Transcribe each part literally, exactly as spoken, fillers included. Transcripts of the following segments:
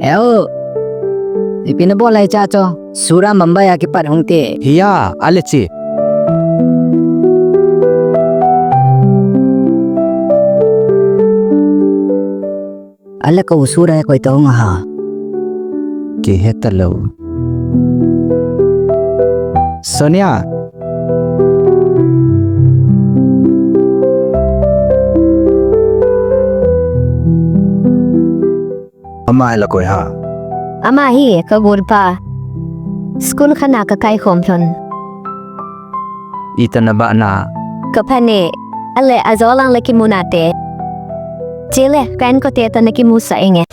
Hello. Ipi nabol ahi cha cho. Sura Mumbai a kipat hung te. Hiya, ale chi. Ale ka u Sura koi toh hung a ha. Kihe talou. Sonia. Ama hi la koi ham? Ama hi ka golpa. School khat na ka kai khom lhon. Iti na ba na? Ka pha ne. Ale ajo lang le kimu nate. Chule, ka inkote toh na kimu sah inge.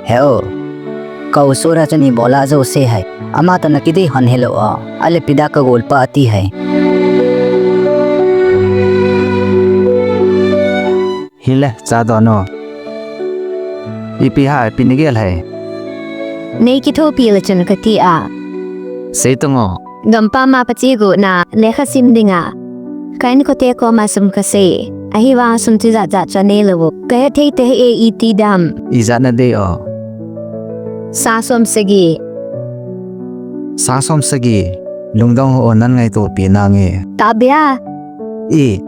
Hello. Ka u Sura chun ibola jouse hai. Ama toh na kidei hon hilou a. Ale ipi dia ka golpa ati hai. Hile, cha doh no. Ipi ham, ipi nei gel ham? Nei kithopi le chun kati a. Sei tang o. Gampam a pache got na, lekha sim dinga. Ka inkote koma sum kasei. Ahivang sum chu jat jat chu nei lou. Ka hethei tahih e, iti dam. Ijat na dei o. Sang som sagi. Sang som sagi. Lungdong ho, nan ngaitopi nange. Tahbeh a. I,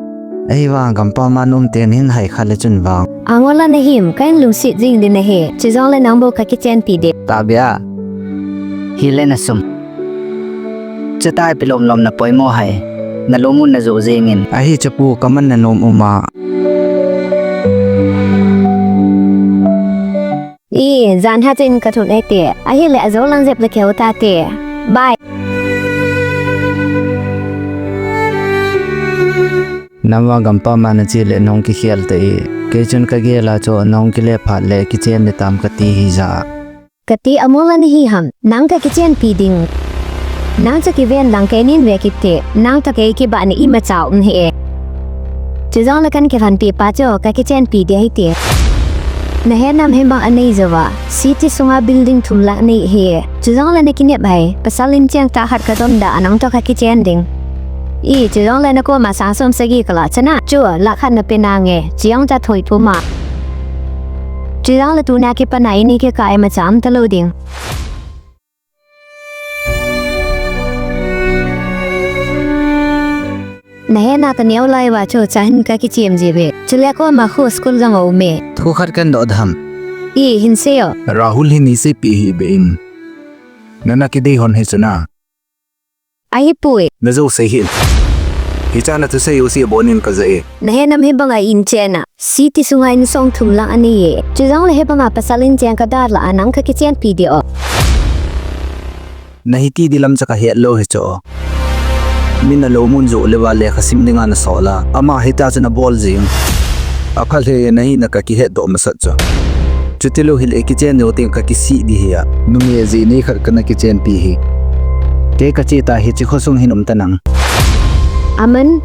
ahivang gampam a na um ten hin hai kha le chun vang. Angol a na him, ka in lungset jing ding ahi. Chujongle nang bou ka kichenpi ding. Tahbeh a. Hile na sum. Chuti ipi lom lom na poimo ham. Na lom un na jo jing in. Ahi chu pu, ka man na nom um a. I, jan ha chen ka thun e te. Ahile ajo lang jep le keu ta te. Bye. Nang vang gampam a na che le nong kikhel ta e. Kei chun ka gel a chu nong kile phat le kichen ding tam kati hija. Kati a mol a na hi ham, nang ka kichenpi ding. Nang chu kiven lang kei nin ve kit te, nang toh kei kibahna imacha um hih e. Chujongle kan kilhonpi pa chu ka kichenpi ding ahi te. Na he nam hibang a nei jou va, city sunga building thum lah nei hi. Chujongle na kinep hai, pasal in cheng tah khat ka dom da a nang toh ka kichen ding. I, chujongle na koma sang som sagi ka lah chana, chu lah khat na pe nange, chujong cha thoi puma. Chujongle tuna kipat na ini kikah imacha um talou ding. Na hena ka neo lai uva chu cha hin ka kichem ji ve. Chule koma khu school jong a um e. Thu khat kan doh dam. I, hin sei o. Rahul hi nei seipi hih beh in. Nana kidei hon hi chu na. Ahipoi. Na jo sei hih in. Hicha na thusei u si bon in ka ja e. Na he nam hibang a in chen a. City sunga in song thum lang a nei e. Chujongle hibang a pasal in cheng ka da lah a nang ka kichenpi ding o. Na hiti ding lam cha ka het lou hi chu. Min a lom un jo le va lekha sim dinga na sol a. Ama hita chu na bol jing. A kha le na hina ka kihet doh masat chu. Chuti lou hile kichen jou teng ka kisih ding hi a. Numei jeh nei khat ka na kichenpi hi. Kei ka che ta hiche khosung hin um ta nang. Aman.